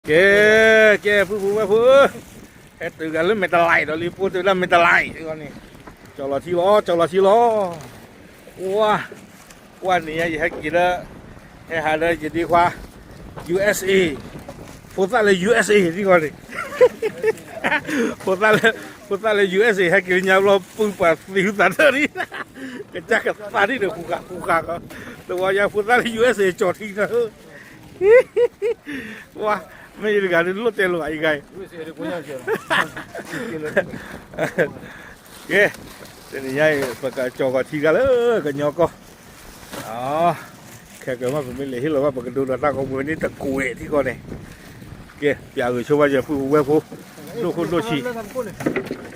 ကဲ, ကဲ ပုၢ်ဖိဝဲၢ်ဖိဧၢ, ဟဲတုၤဂၤလၢမဲာ်တလံဒီးလံ ဖိတုၤလၢမဲာ်တလံန့ၣ်, ကၠီလီၤထံလီၤ ကၠီလီၤထံလီၤ, ကွၢ်, ကွၢ်နံၤညါယဟဲက့ၤလၢ, ဟဲဟးလၢယဒ့ခွါ, USA, ဖိသၣ်လၢ USA သံကွၢ်န့ၣ်, ဖိသၣ်လၢ, ဖိသၣ်လၢ USA ဟဲက့ၤလၢညါဘျီ ပုၢ်ပှၤသံဟုသးတၢ်န့ၣ်, ကစၢ်ကသးဒ်န့ၣ် ဃူဃာ်ဃူဃာ်ကီး, တဝီညါဖိသၣ်လၢ USA ကၠီထံန့ၣ် ဝါ, မ့ၢ်ယတဂၤဒုးလိၣ်တဲလိာ်ဘၣ်အံၤဂၤအံၤ, ကဲ, တနံၤညါအံၤ ပကကၠီၤကီးထံဂၤလၢကညီကီၢ်, ခဲကမၣ်ပမ့ၢ်လဲၤဟ့ၣ်လီၤဘၣ် ပကဒိဒီးတၢ်ဂီၤမူဝဲန့ၣ်တကွဲးထံကီၢ်န့ၣ်, ကဲ, ပျးဂုာ်ဆိဘၣ်ယပုၢ်ဝဲၢ်ဖိ, ဒိၣ်ခိၣ်ဒိၣ်ဆံး,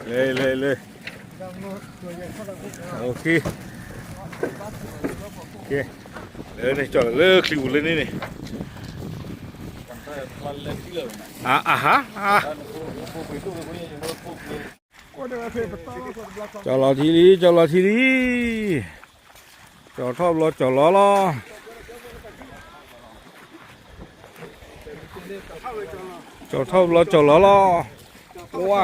လၢ, လၢ, လၢ ကဲ, လၢန့ၣ် ကၠီၤလီၤလၢချံပူၤလၢန့ၣ်န့ၣ်, အါ, အဟါ, ကၠီၤလီၤထံလံ ကၠီၤလီၤထံလံ, ကၠီၤထီၣ်ဘျီကၠီၤလီၤလီၤ, ကၠီၤထီၣ်ဘျီကၠီၤလီၤလီၤ, ဝါ,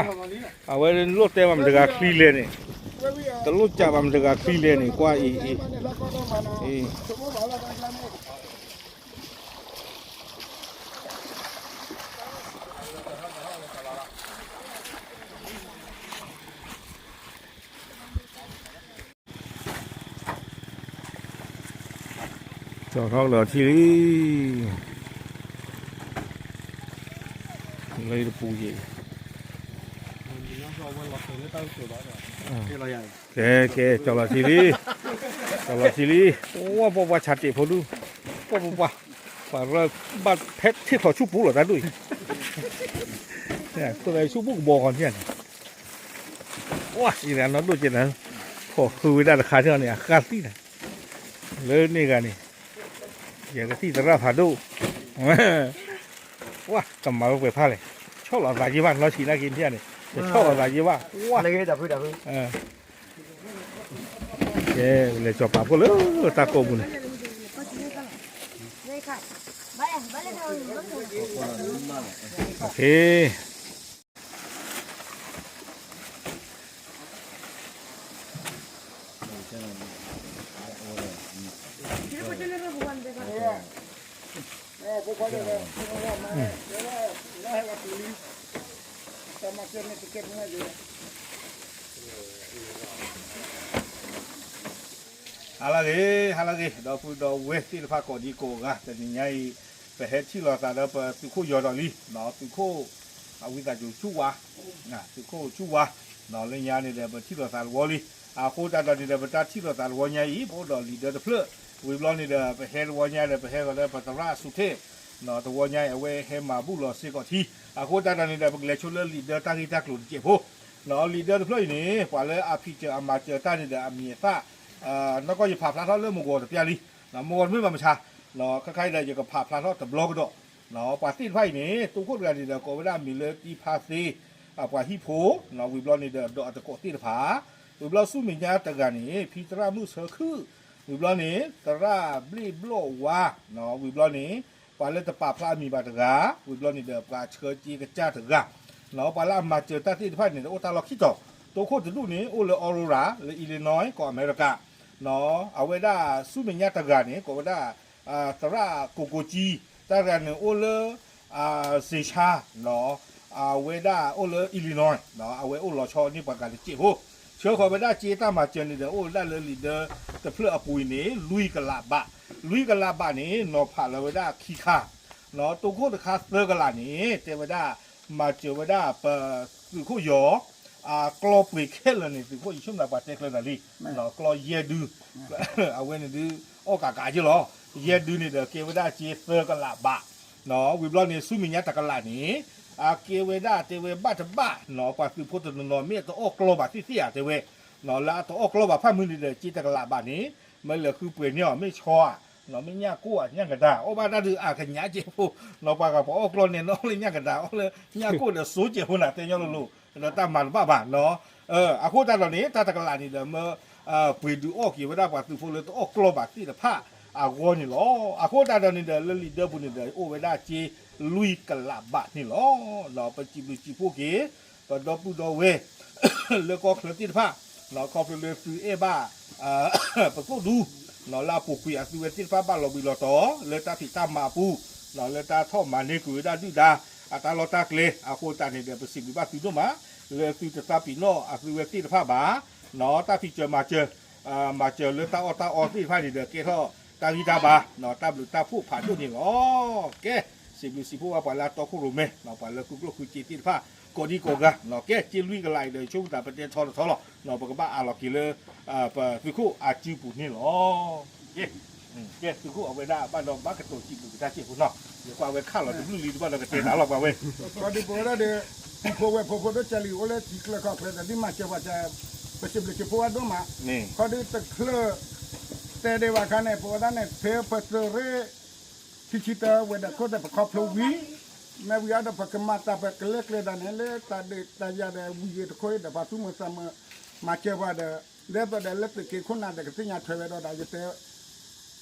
အဝဲလိၣ်တဲဘၣ်မတၤတဂၤချံလဲၣ်န့ၣ်, တလိၣ်စးဘၣ်မတၤတဂၤချံလဲၣ်န့ၣ် ကွၢ်အံၤ, အံၤ ကၠီၤထီၣ်လီၤထံလံ, လၢတပူၤယံၤ, ကဲ, ကဲ, ကၠီၤလီၤထံလံ, ကၠီၤလီၤထံလံ, ပှၤပှၤပှၤဆးတ့ၢ်ဖိဒူၣ်, ပှၤပှၤပှၤ, ပှၤရၢဘၣ်ဖဲထံၣ်ထီၣ်ဆူပူၤလီၤတၢ်ဒူၣ်အံၤ, ခိၣ်သးဆူပူၤကဘီကီၢ်န့ၣ်, ဝါ, အံၤန့ၣ်အနီၢ်ဒိၣ်ကဲန့ၣ်, ဖီၣ်ဃုာ်ဝဲဒၣ်တခါန့ၣ် အဃၣ်သံန့ၣ်, လၢန့ၣ်ဂၤန့ၣ်, ယကသံၣ်သရၣ်ဖးဒိၣ်, ဝါ, ကမၤဝဲပှဲၤဖးလဲၣ်, ဆီၣ်လီၤသးယ့ၢ်ဘၣ် နီၢ်ဆံးနာ်က့ၤန့ၣ်, ယဆီၣ်လီၤသးယ့ၢ်ဘၣ်, ဝါ, ကဲ, လဲၤကၠီၤပာ်ဖှိၣ်လၢတၢ်ကိးပူၤန့ၣ်, ဟါလၢအဂ့ၤ, ဟါလၢအဂ့ၤ, ဒီပုၢ်ဒီဝဲၢ်သ့ၣ်တဖၣ်ကိးဒံကိးဂၤ, တနံၤညါအံၤ, ပဟဲထံၣ်လိာ်သးဒီးပသုးခိၣ်ယီၤဒီးလံ, သုးခိၣ်, အဝံသးစူၤဆူၣ်ဝါ, သုးခိၣ်ဆူၣ်ဝါ, လၢညါန့ၣ်ဒီး ပထံၣ်လိာ်သးတဝီလံ, အဃိသတးဒီးန့ၣ်ဒီး ပတၢ်ထံၣ်လိာ်သးတဝီညါအံၤ ပအိၣ်ဒီးလံာ်ဒၢတဖျၢၣ်, ဝံၤဘျီန့ၣ်ဒီး ပဟဲတဝီညါဒီး ပဟဲဃီၤလၢပသရၣ်အဆူၣ်ထံၣ်, တဝီညါအံၤ အဝဲဟဲမၤဘူၣ်လီၤစ့ၢ်ကီးထံ, အဃိသတးဒီးန့ၣ်ဒီး ပကလဲၤဆိလၢလံာ်ဒၢတၢ်ဂ့ၢ်တၢ်ကျိၤတစဲးဖိ, လံာ်ဒၢတဖျၢၣ်အံၤန့ၣ် ပှၤလၢအဖံးစၢၤအမၤစၢၤတၢ်န့ၣ်ဒီးအမံၤအသၣ်, နီၢ်ကီၢ်ယဖးဖျါထီၣ်လၢမုၢ်ဂီၤတပျၢ်လံ, မုၢ်ဂီၤတမ့ၢ်ဘၣ်မဆါ, ခဲခါအံၤဒီးယကဖးဖျါထီၣ်တဘျီကဒီး, ပှၤသ့ၣ်တဖၣ်အံၤန့ၣ် တိခိၣ်တဂၤန့ၣ်ဒီး ကိးဝဲဒၣ်မံၤလၢတံဖါသ့, ပှၤဟံၣ်ဖိ, ဝံၤဘျီန့ၣ်ဒီး ဒီးအတကိးသ့ၣ်တဖၣ်, ဝံၤဘျီဆူမဲာ်ညါတဂၤန့ၣ် ဖံသရၣ်မုၣ်ဆၢခုၣ်, ဝံၤဘျီန့ၣ် သရၣ်ဘျ့ၣ်ဘျီၣ်ဝါ, ဝံၤဘျီန့ၣ် ပှၤလၢတပာ်ဖျါအမံၤဘၣ်တဂၤ, ဝံၤဘျီန့ၣ်ဒီး ပှၤဆှၢစ့ကစၢ်တဂၤ, ပှၤလၢအမၤစၢၤတၢ်သ့ၣ်တဖၣ်န့ၣ်ဒီး အိၣ်တၢ်လီၢ်ခံတီၤ, တိခိၣ်တဒူၣ်န့ၣ် အိၣ်လၢ Aurora လၢ Illinois ကီၢ်အမဲရကၤ, အဝဲဒၣ်ဆူမဲာ်ညါတဂၤန့ၣ် ကိးဝဲဒၣ် သရၣ်ကိၢ်ကိၢ်ကၠံ, တၢ်တဂၤန့ၣ်အိၣ်လၢ စ့ဆါ, အဝဲဒၣ်အိၣ်လၢ Illinois, အဝဲအိၣ်လီၤဆီန့ၢ်ပှၤဂၤတစဲးဖိ, ဆှၢဃီၤဝဲဒၣ်စ့တၢ်မၤစၢၤန့ၣ်ဒီး အိၣ်ဝဲဒၣ်လၢလံာ်ဒၢတဖျၢၣ်အပူၤအံၤန့ၣ် လွံၢ်ကလးဘး, လွံၢ်ကလးဘးန့ၣ် နီၤဖးလီၤဝဲဒၣ်ခံခါ, တိခိၣ်တခါသၢကလးန့ၣ် တဲဝဲဒၣ် မၤစၢၤဝဲဒၣ်ပသုးခိၣ်ယီၤ အကျီပှ့ၤခဲလၢာ်န့ၣ် သုးခိၣ်ယဆိကမိၣ်ပှၤတဲကျၢၤနၤလံ, ကျီယဲၢ်ဒု, အဝဲန့ၣ်ဒုး အီၣ်ကးကးက့လီၤ, ယဲၢ်ဒုန့ၣ်ဒီးကဲဝဲဒၣ်စ့သၢကလးဘး, ဝံၤဘျီန့ၣ် ဆူမဲာ်ညါတကလးန့ၣ် အကဲဝဲဒၣ်တဲဝဲဘၣ်တဘၣ်, ပှၤသုးဖိတနီၤနီၤမ့ၢ်တအီၣ်ကျီဘၣ်သ့ၣ်သ့ၣ်ဧါတဲဝဲ, လၢအတအီၣ်ကျီဘၣ်ဖၣ်မုၢ်န့ၣ်ဒီး စ့တကလးဘးန့ၣ် မ့ၢ်လဲၤဃုပှဲၤန့ၢ်အီၤ မ့ၢ်ဆီဧါ, မ့ၢ်ညၣ်ကိၣ်ဧါ ညၣ်ကဒါ, အီၣ်ဘၣ်တၢ်ဒုးအကညးစဲးဖိ, ပှၤဂၤပှၤအီၣ်ကျီန့ၣ် နအီၣ်လၢညၣ်ကဒါ အီၣ်လၢညၣ်ကိၣ်ဒီးစိကဲးဖိနၤ တဲညီလိၤလိၤ, ဒီးတၢ်မၤတဘၣ်ဘၣ်, အဃိသတးဒီးန့ၣ် တၢ်တကလးန့ၣ်ဒီး မ့ၢ်ပှ့ၤဒုးအီၣ်က့ၤဝဲဒၣ်ပှၤသုးဖိလၢတအီၣ်ကျီဘၣ်သ့ၣ်တဖၣ်အဂီၢ်န့ၣ်လီၤ. အဃိသတးဒီးန့ၣ်ဒီး လၢလံာ်ဒၢပူၤန့ၣ်ဒီး အိၣ်ဝဲဒၣ်စ့ လွံၢ်ကလးဘးန့ၣ်လီၤ. ဒီးပစံးဘျုးစံးဖှိၣ်က့ၤ ပဒီပုၢ်ဒီဝဲၢ် လၢကီၢ်ချၢသ့ၣ်တဖၣ် ခီဖျိလၢသုအဲၣ်ဘၣ် ပသိၣ်ဒူ လၢအပူၤကွံာ်အသုဝဲသ့ၣ်တဖၣ်ဘၣ်လီၤဘှံးလီၤတီၤ လၢတၢ်ဖံးတၢ်မၤအပူၤ လၢတၢ်ထီၣ်မၤန့ၢ်ကွံာ်ဝဲဒၣ်ဒုၣ်ဒါ အတၢ်လီၢ်တၢ်ကျဲ အဃိသတးန့ၣ်ဒီး ပစံးဘျုးဘၣ်သုဒိၣ်မး လၢသုတသးပ့ၤနီၣ်အသုဝဲသ့ၣ်တဖၣ်ဘၣ် တၢ်ဖံးစၢၤမၤစၢၤ မၤစၢၤလၢတၢ်အီၣ်တၢ်အီသ့ၣ်တဖၣ်န့ၣ်ဒီး ကဲထီၣ်တၢ်ဂံၢ်တၢ်ဘါ တၢ်ဘျုးတၢ်ဖှိၣ်ဖးဒိၣ်န့ၣ်လီၤ. ကဲ စံးဘျုးစံးဖှိၣ်ဘၣ်ပှၤလၢအတီခိၣ်ရိၣ်မဲ ပှၤလၢဃုကျိၣ်ဃုစ့သ့ၣ်တဖၣ် ကိးဒံကိးဂၤ ကဲ က့လွံၢ်ကလးအံၤဒီး ယဆိကမိၣ်သးပတဲထီတထီလီၤ ပကဘၣ်အးလီၤက့ၤလၢ ပသုးခိၣ်အစုပူၤန့ၣ်လီၤ. ကဲ သုးခိၣ်အဝဲဒၣ်ဘၣ်ဒီးဘၣ်ကတိၤစံးဘျုးက့ၤတၢ်စဲးဖိနီၤ ယကွၢ်ဝဲခးလီၤတဘျုးလံ တဘၣ်ဒီးကတဲတၢ်လီၤပှၤဝဲ ဒီးဒ်ပဝဲဒၣ်ဒီး ပူဖိဝဲၢ်ဖိဖိဒိၣ်ကၢလံၤအိၣ်လၢထံချၢကီၢ်ချၢ တဒ်မၤစၢၤပှၤက ပစံးဘျုးစံးဖှိၣ်ဝဲဒိၣ်မး ခီဒုတချုး တဲဒံးဘၣ်ခါန့ၣ် ပဝဲဒၣ်န့ၣ် ဖဲပသုးရ့ၣ် ခံဆံတၢ ဝဲၤဒၢးခိၣ်သ့ၣ်ပခီဖျိဝံၤ မ့ၢ်ဝံၤအဒီးပကမၤတၢ်ပကလဲၤကျဲဒၣ်န့ၣ် လၢတၢ်ဒုးတၢ်ယၤဒီးဝံၤဂ့ၤတခီအံၤဒီး ပှၤသူၣ်မုာ်သးမုာ် မၤစၢၤပှၤဒီး ဒ်သိးဒီးလၢသုးက့ခိၣ်နၢ်ဒီး ကသ့ၣ်ညါထွဲဝဲဒီးဒီး ယတဲ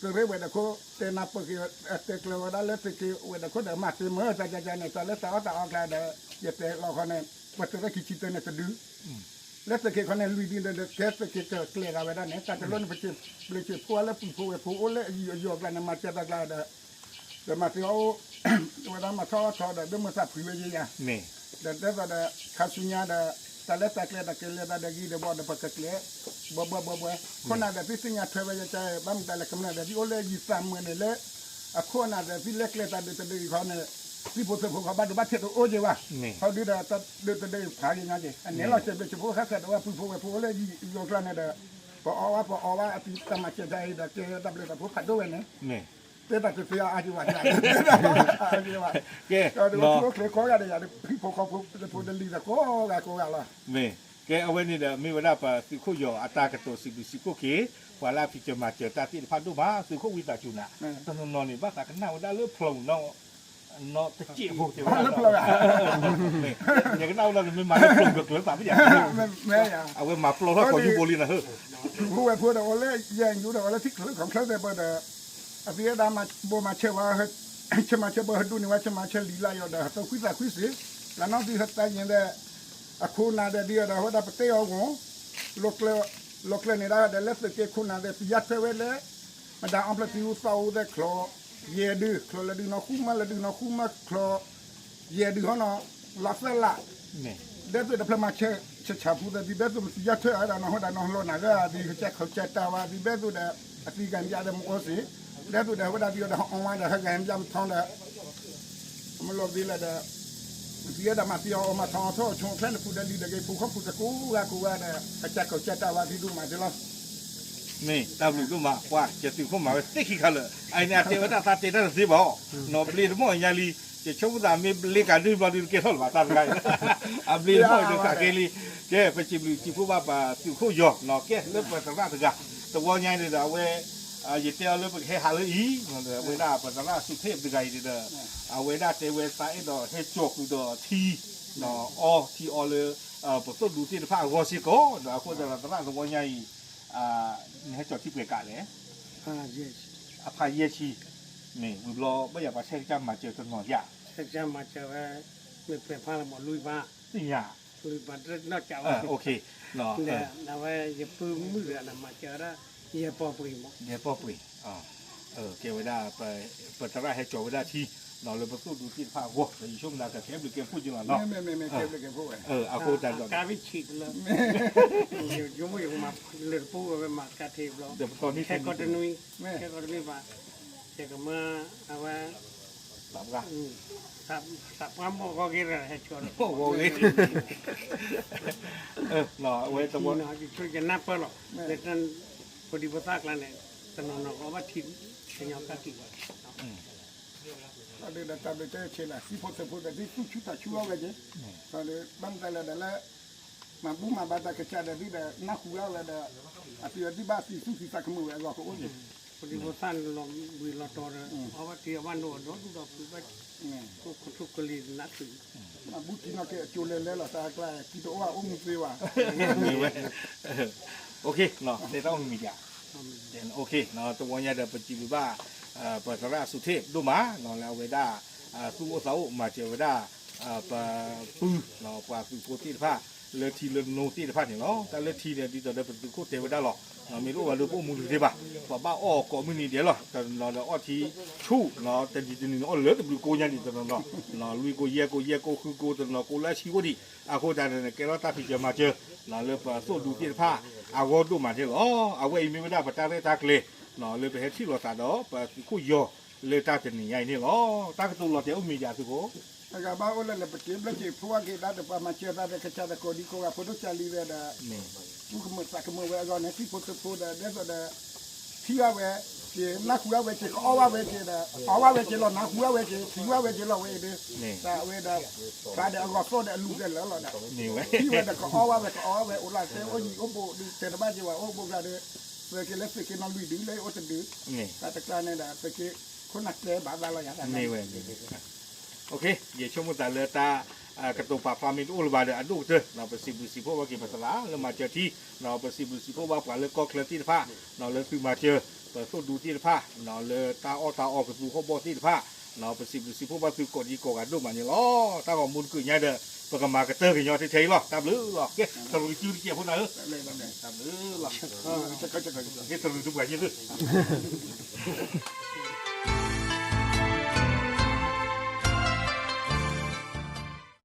သုးရ့ၣ်ဝဲၤဒၢးခိၣ် တဲနၢ်ပၢၢ်က့ၤ တဲကျၢၤဝဲဒၣ်လၢသုးက့ဝဲၤဒၢးခိၣ်ဒီး မၤသ့မ့ၢ်တၢ်ကကန့ၣ် တၢ်လၢတၢ်အီၣ်တၢ်အီကျါဒီး ယတဲလီၤခီန့ၣ် ပသုးရ့ၣ်ခံဆံတၢန့ၣ်တဒု လၢသုးက့ၤခီန့ၣ် လွံၢ်ဒုန့ၣ်ဒီး ကဲသုးက့ၤကကျဲၤဂၤဝဲဒၣ်န့ၣ် တၢ်တလိၣ်န့ၣ် ပစံးဘျုးစံးဖှိၣ်ဝဲလၢပူဖိဝဲၤဖိအိၣ်လၢအယံၤအယီၤကျါန့ၣ် မၤစၢၤတၢ်ကျါဒီး ဒီးမၤသ့အီၣ်အိၣ် ဝဲဒၣ်မၤထီၣ်အီၣ်ထီၣ်ဒီး ဒိၣ်မုာ်သးဖှံဝဲယဲယၤ ဒီးဒ်သိးဒီး ခါဆူညါဒီး တၢ်လၢတၢ်ကျဲဒီးကလဲၤသးဒီးဂံၢ်ဒီးဘီၣ်ဒီးပကကျဲၤ ဘှဲဘှဲဘှဲဘှဲ ခိၣ်နၢ်ဒီး သုသ့ၣ်ညါထွဲဝဲယကဲ ဘၣ်မတၤလဲၣ်ကမျၢၢ်ဒီး သုအိၣ်လၢယံၤသးမုာ်န့ၣ်လၢ အခိၣ်နၢ်ဒီး သုလဲၤကျဲၤသးဒုးတဒုးအံၤခီန့ၣ် သုဖိသုဖိခီဘၣ်ဒိဘၣ်ထံးတအိၣ်က့ၤဘၣ် ခီဒုဒီး တၢ်ဒုးတဒုးအံၤဖးက့ၤညါက့ၤ အန့ၣ်လီၤ စံးဘျုးစံးဖှိၣ်ဃၣ်ဃၣ်ဒီးဝဲပူဖိဝဲၤဖိအိၣ်လၢယံၤယီၤကျါန့ၣ်ဒီး ပအီၣ်ဝဲပအီၣ်ဝဲအသံတၢ်မၤစၢၤတၢ်အံၤဒီး ကဲတၢ်ဘျုးတၢ်ဖှိၣ်ဖးဒိၣ်ဝဲန့ၣ် တဲတၢ်တသ့အါက့ၤဘၣ် ကဲ ဒီးဝဲထူအိၣ်ချ့ကိးဂၤဒီးယၤ ဟံၣ်ဖိဃီဖိဖိတလံၤဒီးကိးဂၤကိးဂၤလီၤ မ့ၢ် ကဲအဝဲန့ၣ်ဒီး မ့ၢ်ဝဲဒၣ်ပသုးခိၣ်ယီၤအတၢ်ကတိၤစံးဘျုးစံးဖှိၣ်က့ၤ ပှၤလၢအဖံးစၢၤမၤစၢၤတၢ်သ့ၣ်တဖၣ်ဒိၣ်မး သုးခိၣ်ဝံသးစူၤနၤ တနီၤနီၤန့ၣ် ဘၣ်သးကနၣ်ဝဲဒၣ်လၢဖျိးနီၤ နီတစဲးဖိတဲဝဲဒၣ် ယကနၣ်ဝဲဒၣ်န့ၣ် မ့ၢ်မၤလၢဖျိးကကျၢၤသးမ့ၢ်ယါ အဝဲမၤပျီထီၣ်ကီးယူဘိလံနၤ ပူဖိဝဲၤဖိဒီး အိၣ်လၢယဲၢ်ယူဒီး အိၣ်လၢထံချၢကီၢ်ချၢသ့ၣ်ပၢဒီး အသ့ဝဲဒၣ်ဘိမၤဆၢဝဲ ဆၢမၤဆၢဘၢ ဟဒူၣ်န့ၢ်ဝဲ ဆၢမၤဆၢလံာ်လၢယီၤဒီး ဟသိခွံသးခွံစ့ၢ် လၢနီၢ်သုဟတၢ်ယံၤဒီး အခိၣ်နၢ်ဒီးဒ်အီၤဒီး အဝဲဒၣ်ပတဲအီၤဂီၢ် လီၤကျၢၤန့ၣ်ဒၣ်ဒီး လၢသုးက့ခိၣ်နၢ်ဒီး ပယါထွဲဝဲလၢ မတၤအီဖျၢၣ်သံအူသီအူသဲချီ ယဲၢ်ဒု ချီလၢဒုနီၢ်ဃူမၢ လၢဒုနီၢ်ဃူမၢချီ ယဲၢ်ဒုဟီနီၤ လီၤသၢလး ဒ်သိးဒီးဖျၢၣ်မၤဆၢ ဆၢဆၢဖိသ့ၣ် ဒ်သိးမ့ၢ်သံယါထွဲအီၤဒီး နီၢ်ဟိဒၣ်နီၢ်လီၤနၤဂ့ၤ ဒ်ကစၢ်ခိးကစၢ်တၢ်ဝဲ ဒ်သိးဒီး အသံဂၤဘၣ်ဒီးမ့ၢ်အိၣ်စ့ၢ် ဒ်သိးဒီး အဝဲဒၣ်ဒ်အီၤဒီး ဟအီဝဲဒီး ဟဲဂၤဘၣ်မ့ၢ်ထီဒီး မ့ၢ်လီၤဒ်လဲၣ်ဒီး ဒ်ဒီးမၤသံအီၤ မၤထီအီၤထီၣ်ဆိအချဲန့ၣ် ပူၤဒီးလံၤဒီးဂ့ၤ ဖိဃီပူၤတကိးဂၤကိးဂၤဒီး ကစၢ်ခိးကစၢ်တၢ်ဝဲသံဒိၣ်မးသ့လီၤ မ့ၢ်တၢ်ဘျုးဒိၣ်မး ပှၤကသုးခိၣ်မၤဝဲသ့ၣ်ခံခါလၢာ် အအံၤန့ၣ် အတဲဝဲဒၣ်သးတဲတၢ်တသ့ဘၣ်အီၤ နီၢ်ဘျ့တမီၢ်ညါလံ ယဆိကမိၣ်သးမ့ၢ်ဘျ့ကးဒုဘျီဒုတကဲထီၣ်လၢၤဘၣ်တၢ်တခါအံၤ အဘျ့တမီၢ်အံၤဒီးသးက့လံ ကဲ ပစံးဘျုးစံးဖှိၣ်ဘၣ်ပသုးခိၣ်ယီၤ နီၢ်ကဲလၢပသရၣ်တဂၤ တဝီညါန့ၣ်ဒီးအဝဲ ယတဲအီၤလၢပကဟဲဟးလၢအံၤ အဝဲဒၣ်ပသရၣ်စူၤထ့ၣ်တဂၤအံၤန့ၣ်ဒီး အဝဲဒၣ်တဲဝဲသးအဲၣ်ဒိးဟဲကၠီၤဃုာ်ဒီးထံ အီထံအီလၢ ပသိၣ်ဒူသ့ၣ်တဖၣ်အဂီၢ်စ့ၢ်ကီး ဒီးအဃိသတးဒီးသရၣ်တဝီညါအံၤ နဟဲကၠီၤထံပှဲၤကးလဲၣ် အဖးယဲၢ်ဆံ မ့ၢ်ဝံၤဘျီ ဘၣ်ယၤပှၤဆဲးကစၢ်မၤစၢၤတနီၤယါ ဆဲးကစၢ်မၤစၢၤဝဲ မ့ၢ်ပှဲၤဖးလၢမ့ၢ်လွံၢ်ဘး သ့ၣ်ညါ လွံၢ်ဘးတနီၢ်ကးဝဲ အဝဲယပုၢ်မုၣ်တဂၤဒီးမၤစၢၤဝဲဒၣ် ယဲၢ်ပီၢ်ပှ့ၤမး ယဲၢ်ပီၢ်ပှ့ၤ ကဲဝဲဒၣ် ပသရၣ်ဟဲကၠီၤဝဲဒၣ်ထံ လၢပသိၣ်ဒူသ့ၣ်တဖၣ်အဂီၢ် ဒီးယဆိကမိၣ်သးကကဲဘျုးကဲဖှိၣ်က့ၤလီၤနီၤ အဃိတၢ်ဒီး ကါဘ့ၣ်ဆံးတလၢ ယမ့ၢ်မၤလၢတပူၤဝဲမၤကါထံးဘျီ ခဲကီးတနွံ ခဲကီးတနွံဘၣ် ယကမၤအဝဲ သးပှၢ် သးပှၢ်မ့ၢ်ဂီၤဂ့ၤဒီးဟဲကၠီၤ ဂီၤဂ့ၤ အဝဲတဝီ ယနၢ်ပၢၢ်လီၤ လၢတၢ် ဖိဒံဖိသၣ်ကျါန့ၣ် တနီၤနီၤကအီၣ်ဘၣ်ထံ ကညီကါက့ၤဘၣ် ဒီးတၢ်ဘျုးတၢ်ဆ့လၢ သံဖိသၣ်ဖိဒီး ဒ်သူၣ်ဆူၣ်သးဆူၣ်အီၣ်ဝဲက့ၤ ဘၣ်မတၤလဲၣ်ဒီးလၢ မၤဘူၣ်မၤဘါတၢ်ကစၢ်ဒီး ဒ်ဒီးနၢ်ဟူအီၣ်ဝဲဒီး အသုးအဒံးဘၣ်သံသူၣ်သံသးကမုာ်ဝဲအဂီၢ်ကအိၣ်က့ၤ ဖိဒံဖိသၣ်န့ၣ်လီၤဘှံးလီၤတီၤဒီး အီၣ်ဘၣ်ထံအီၣ်ဘၣ်နိအီၤဒီဒူၣ်ဒီးပှ့ၤဘၣ် ကထိၣ်ကလံၤနးသုး မၤဘူၣ်ထံနီၢ်က့ၤအကၠိလဲၤလဲၤလီၤ တၢ်ကျါ ကံတအိၣ်အအိၣ်မူသ့ဝဲ မ့ၢ်ဝဲ တဲတၢ်အိၣ်မံၤမံၤယါ တဝီညါဒီးပစံးဘျုးဘၣ် ပသရၣ်စူၤထ့ၣ်ဒိၣ်မး လၢအဝဲဒၣ် သူၣ်အိၣ်သးအိၣ်မၤစၢၤဝဲဒၣ် ပပုၢ် ပှၤသုးဖိသ့ၣ်တဖၣ် လၢထံလၢနိသ့ၣ်တဖၣ်န့ၣ်လီၤ. တၢ်လၢထံန့ၣ် ဒ်သိးဒီးပသုးခိၣ်တဲဝဲဒၣ်လီၤ. မ့ၢ်တအိၣ်ဘၣ်လၢပအိၣ်မူတသ့ဘၣ်, ပှၤဘၣ်အီၣ်ကိးမုၢ်နံၤဒဲးလီၤ. တနီၤဒီးအီၣ်ထံဆူၣ်, တနံၤတနံၤန့ၣ်အီၣ်လၢတဘျုးကိညါဒံးတနီၤနီၤ, လွံၢ်ကိယဲၢ်ကိယဲၢ်ကိဃုကိတနီၤကိလၢအဆံအိၣ်ဒံး. အဃိသတးန့ၣ် ကဲထီၣ်တၢ်ဖံးစၢၤမၤစၢၤ လၢပသိၣ်ဒူသ့ၣ်တဖၣ် အဂီၢ်ဒိၣ်မးန့ၣ်လီၤ. အဝဲအံၤမ့ၢ်ဝဲဒၣ်ပတၢ်ရဲၣ်တၢ်ကျဲၤ လၢပဟဲထံၣ်လိာ်သးဒီးပသုးခိၣ်ယီၤ လၢတၢ်တနံၤညါအံၤန့ၣ်လီၤ. တၢ်ကတိၤလီၤတဲာ်အိၣ်မ့ၢ်ယၤသုးဖိ အဂၤဘၣ်အိၣ်လၢလဲၤပတ့ဘျၢၣ်က့ၤဖိအက့ၤဒၣ်ဒီးပှၤမၤစၢၤသးဒီးကစၢ်သကိးဒံကိးဂၤဖိဒိၣ်ကၢ်လံဝဲဒီး ပူၤကမၢၢ်သးကမၢၢ်ဝဲအဂီၢ်န့ၣ် သံၣ်ဖိသုးဖိဒီး ဒ်သိးဒီး ထံၣ်ဘၣ်ဝဲက့ၤ နၢ်ဟူဘၣ်ဝဲက့ၤ ကအီၣ်ဘၣ်ဝဲက့ၤဒီး အီၣ်ဘၣ်ဝဲက့ၤလီၤ နၢ်ဟူဘၣ်ဝဲက့ၤ ထံၣ်ဘၣ်ဝဲက့ၤလီၤဝဲအံၤဒီး တၢ်ဝဲဒီး ဖျါဒီးအဂီၤသိၣ်ဒီးအလူၤသဲးလၢာ်လီၤဒီး ထံၣ်ဝဲဒီးကအီၣ်ဘၣ်ဝဲ ကအီၣ်ဘၣ်ဝဲ အိၣ်လၢတဲအိၣ်ယံၤအိၣ်ဘူးဒုး တဲတဘၣ်က့ၤဝဲအိၣ်ဘူးကျါဒီး သုးက့ၤလၢသုးက့ၤနီၢ်လွံၢ်ဒုးလၢအိၣ်တဒုး တၢ်တကျါန့ၣ်ဒီး သုးက့ၤခိၣ်နၢ်တဲဘၣ်သးလီၤယၤ မ့ၢ်ဝဲ ယဆိကမိၣ်သးလၢတၢ်ကတိၤပာ်ဖျါမ့ၢ်တအိၣ်လၢၤဘၣ်ဒီး အဒိၣ်ကတၢၢ် ပစံးဘျုးစံးဖှိၣ်ဘၣ်က့ၤပသရၣ်လၢမၤစၢၤထံ ပစံးဘျုးစံးဖှိၣ်ဘၣ်ပှၤလၢကီၢ်ချၢသ့ၣ်တဖၣ် လၢသုမၤစၢၤ ပသိၣ်ဒူသ့ၣ်တဖၣ် လၢတၢ်အီၣ်တၢ်အီကသူဟီၣ်ဘီၣ်သ့ၣ်တဖၣ် ပစံးဘျုးစံးဖှိၣ်ဘၣ်သုကိးဒံကိးဂၤဒိၣ်မးန့ၣ်လီၤ. တၢ်ဂီၤမူတကုာ်ညါဒီး ပကမၤကတၢၢ်ကညီထဲထဲအံၤလီၤ. တၢ်ဘျုးလီၤ. ကဲ တရူးစုတကဲးဖိနၤဧၢ, တၢ်ဘျုးလီၤ. ကဲ တရူးစုပှၤယ့ၢ်သု